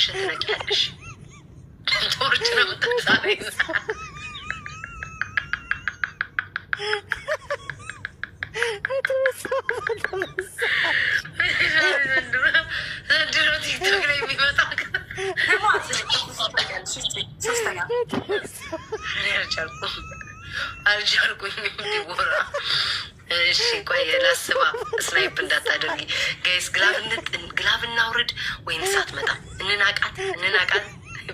ጥፍርሽን ትነቂያለሽ። ቶርች ነው የምታሳሪኝ። ዘንድሮ ቲክቶክ ላይ የሚመጣ ሶስተኛ። እኔ አልቻልኩም፣ አልቻልኩኝም። ዲቦራ፣ እሺ ቆይ ላስባ። Snipe እንዳታደርጊ guys። Glove እናውርድ ወይንስ አትመጣም? እንናቃት፣ እንናቃት።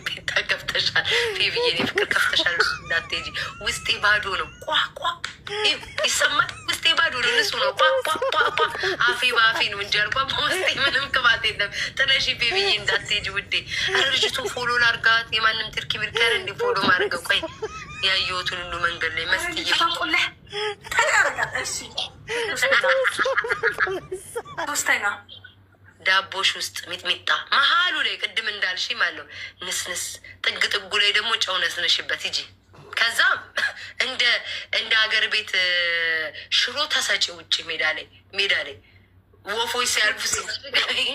ቤታ ከፍተሻል፣ ፌብዬ እኔ ፍቅር ከፍተሻል። እንዳትሄጂ፣ ውስጤ ባዶ ነው። ቋቋ ይሰማል። ውስጤ ባዶ ነው፣ ንጹህ ነው። ቋ ቋ ቋ ቋ፣ አፌ በአፌ ነው እንጂ አልኳ። በውስጤ ምንም ቅባት የለም። ጥለሽ ቤቢዬ እንዳትሄጂ ውዴ። ኧረ ልጅቱን follow ላርጋት። የማንም ትርኪ ብርኪ አለ እንዴ follow ማድረገው? ቆይ ያየሁትን ሁሉ መንገድ ላይ መስትዬ ቁልህ ተደረጋል። እሺ፣ ሶስተኛ። ዳቦሽ ውስጥ ሚጥሚጣ መሀሉ ላይ ቅድም እንዳልሽ ማለት ነው። ንስንስ ጥግ ጥጉ ላይ ደግሞ ጨው ነስንሽበት ሂጂ። ከዛ እንደ ሀገር ቤት ሽሮ ተሰጪ ውጭ ሜዳ ላይ ወፎች ሲያልፉ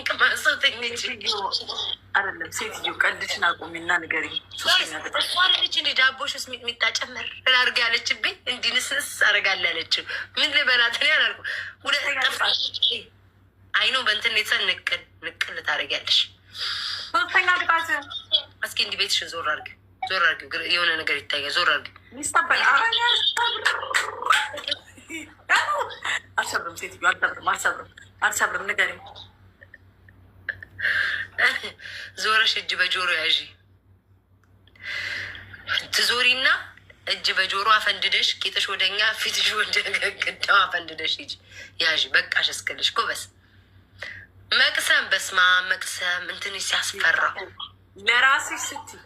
ቅማሰተኝ። አይደለም ሴትዮ፣ ቀልድሽን አቁሚና ንገሪኝ። ሶስተኛ ቅጣት። እሷ ልጅ እንዲ ዳቦሽ ውስጥ ሚጥሚጣ ጨመር አድርጋ ያለችብኝ፣ እንዲህ ንስንስ አደርጋለሁ ያለችው ምን ልበላት? እኔ አላልኩም። ሁለት ጠፍ አይኖ በእንትን የተሰ ንቅል ንቅል ታደርጊያለሽ። ሶስተኛ ቅጣት። እስኪ እንዲህ ቤትሽን ዞር አድርግ፣ ዞር አድርግ፣ የሆነ ነገር ይታያል። ዞር አድርግ። ሚስታበል አልሰብርም፣ ሴትዮ አልሰብርም፣ አልሰብርም፣ አልሰብርም። ንገሪኝ። ዞረሽ እጅ በጆሮ ያዢ። ትዞሪና እጅ በጆሮ አፈንድደሽ፣ ቂጥሽ ወደኛ ፊትሽ ወደ ግድግዳው አፈንድደሽ ሂጂ፣ ያዢ። በቃሽ እስክልሽ ጎበዝ። መቅሰም፣ በስማ መቅሰም እንትን ሲያስፈራ። ለራስሽ ስትይ።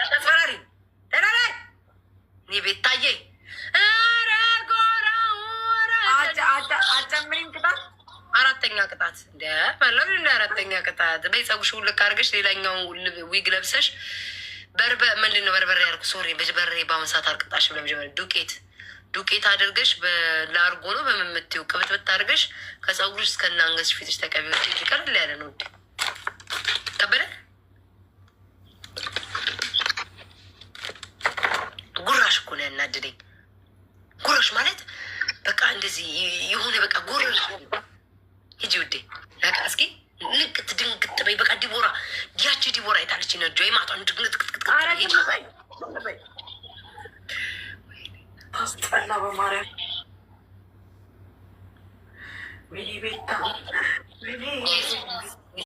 አስፈራሪ እኔ ቤታዬ ኧረ ጎራው አጨምሪም ቅጣት። አራተኛ ቅጣት እንደ ማለት እንደ አራተኛ ቅጣት በይ፣ ፀጉርሽ ውልቅ አድርገሽ ሌላኛውን ዊግ ለብሰሽ በርበ ምንድን ነው በርበሬ ያልኩ፣ sorry፣ በርበሬ በአሁን ሰዓት አልቅጣሽም። ለመጀመሪያ ዱቄት ዱቄት አድርገሽ በላርጎ ነው በምምትይው ቅብትብት አድርገሽ ከፀጉርሽ እስከ አንገትሽ ፊትሽ ተቀቢ። ውጭ ቀለል ያለ ነው። ውዴ ከበደ ጉራሽ እኮ ነው ያናድደኝ። ጉራሽ ማለት በቃ እንደዚህ የሆነ በቃ ጉራሽ። ሂጂ ውዴ፣ ናቃ እስኪ ንቅት ድንግጥ በይ። በቃ ዲቦራ፣ ያቺ ዲቦራ የታለች? ነጆ የማቷን ድንግጥ። አስጠላ በማርያም፣ ወይኔ ቤታ ወይኔ።